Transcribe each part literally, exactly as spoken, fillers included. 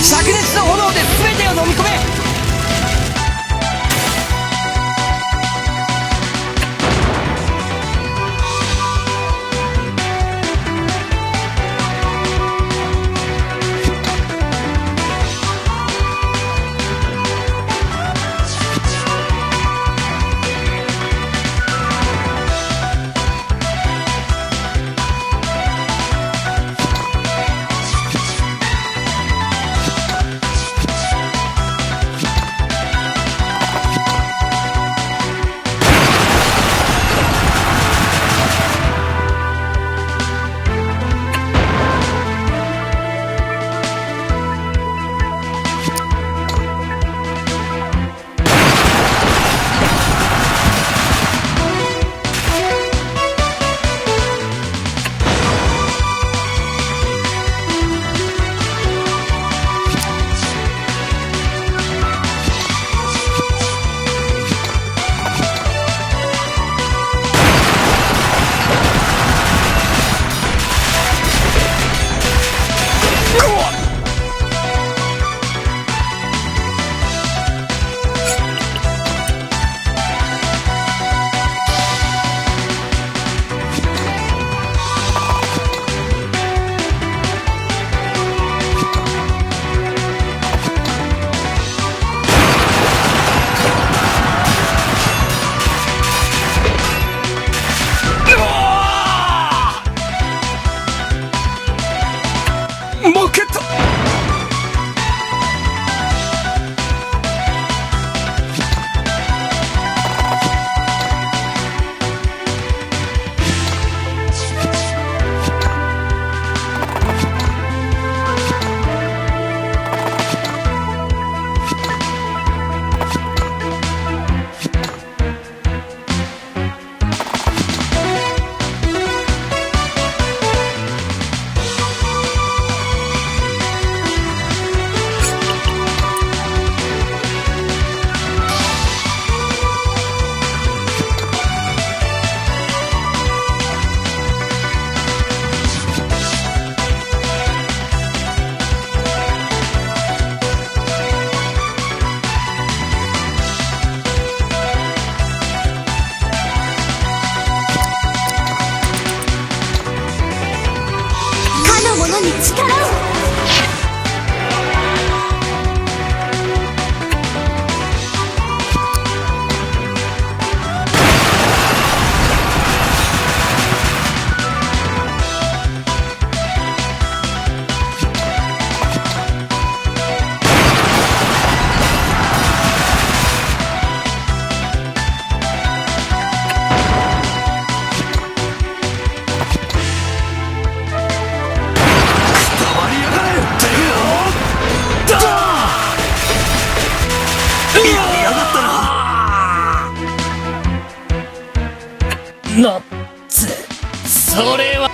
灼熱の炎で全てを飲み込め。負けた。かの者に力を。くたばりやがれ！てめえ！だ！やりやがったな！なんつ、それは。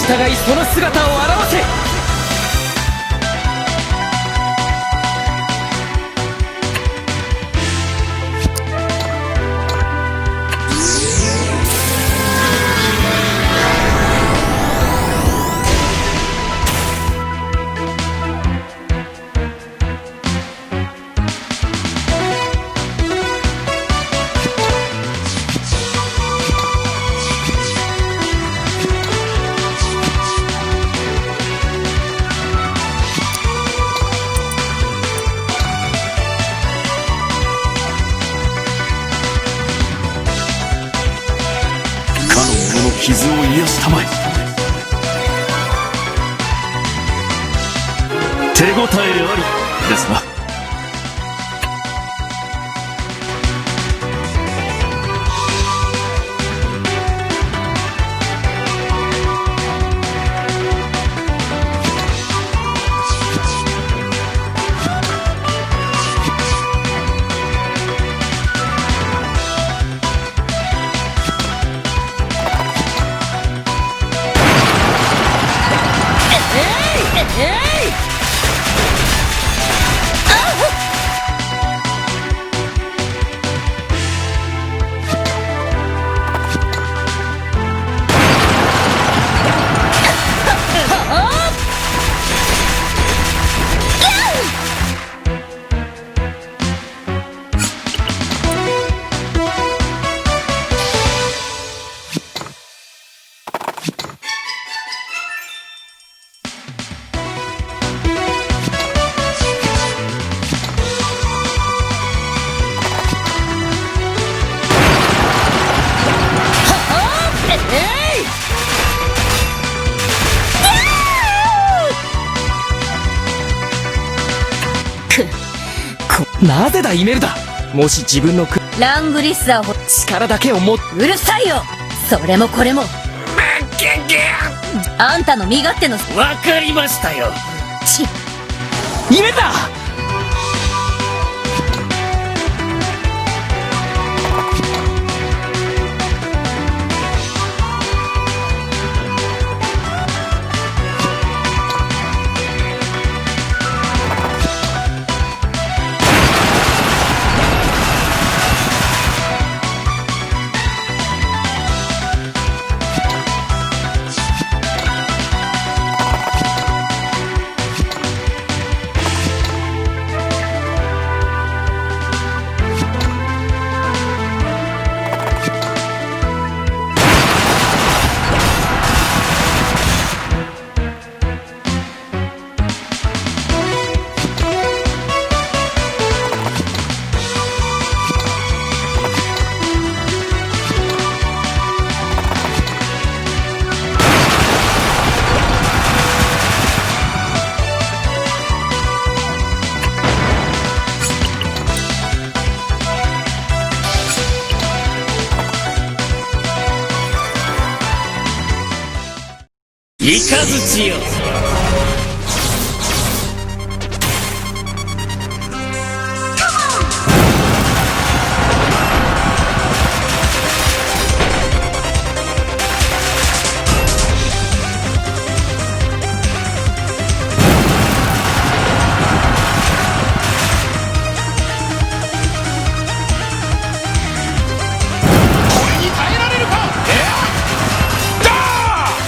互いその姿を現せ。かの者の傷を癒したまえ。手応えありですな。なぜだ、イメルダ。もし自分のく、ラングリッサーほ、力だけをも、うるさいよ。それもこれも、あんたの身勝手の、わかりましたよ。ち、イメルダ。いかずちよ。俺に耐えられるか。えっ？だー！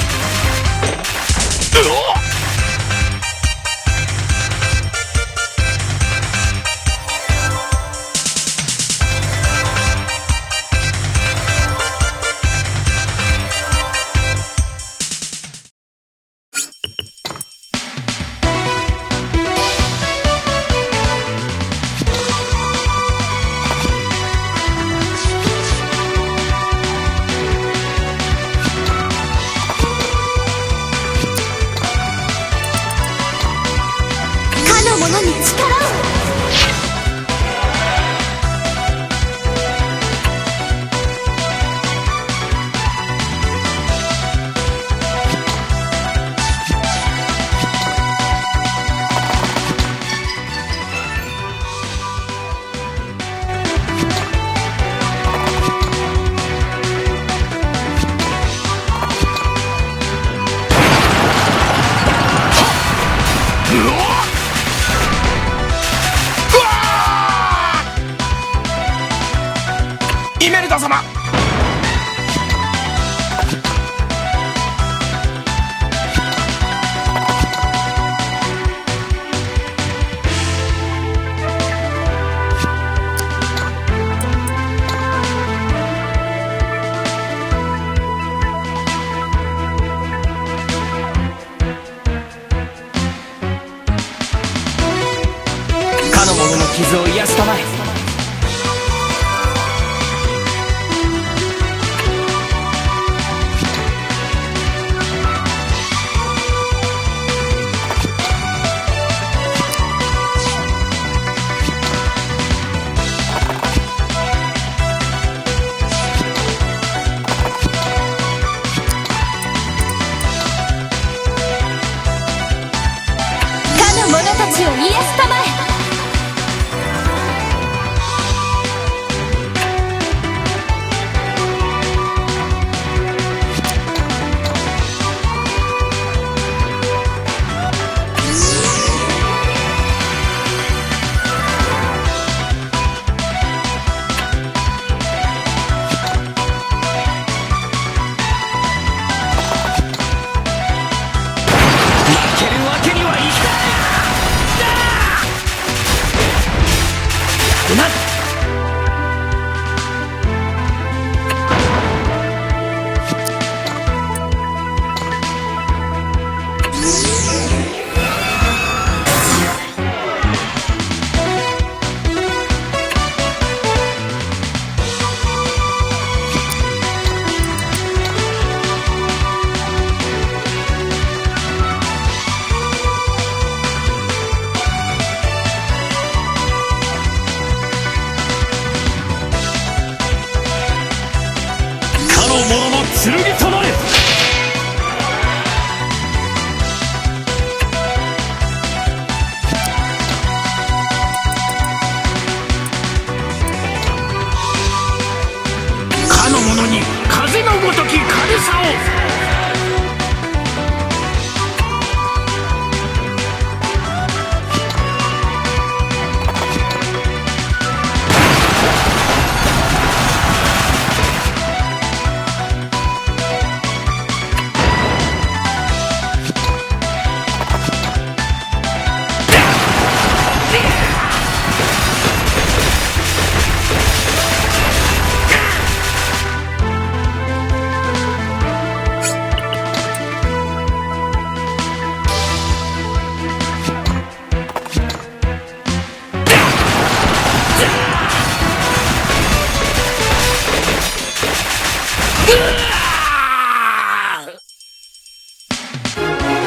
さま。かの者の傷を癒したまえ。かの者たちを癒したまえ。負けるわけにはいかない！だ！やるな！かの者の剣となれ！かの者に風のごとき軽さを！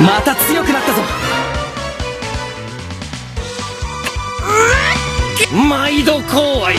また強くなったぞ。毎度こうあり。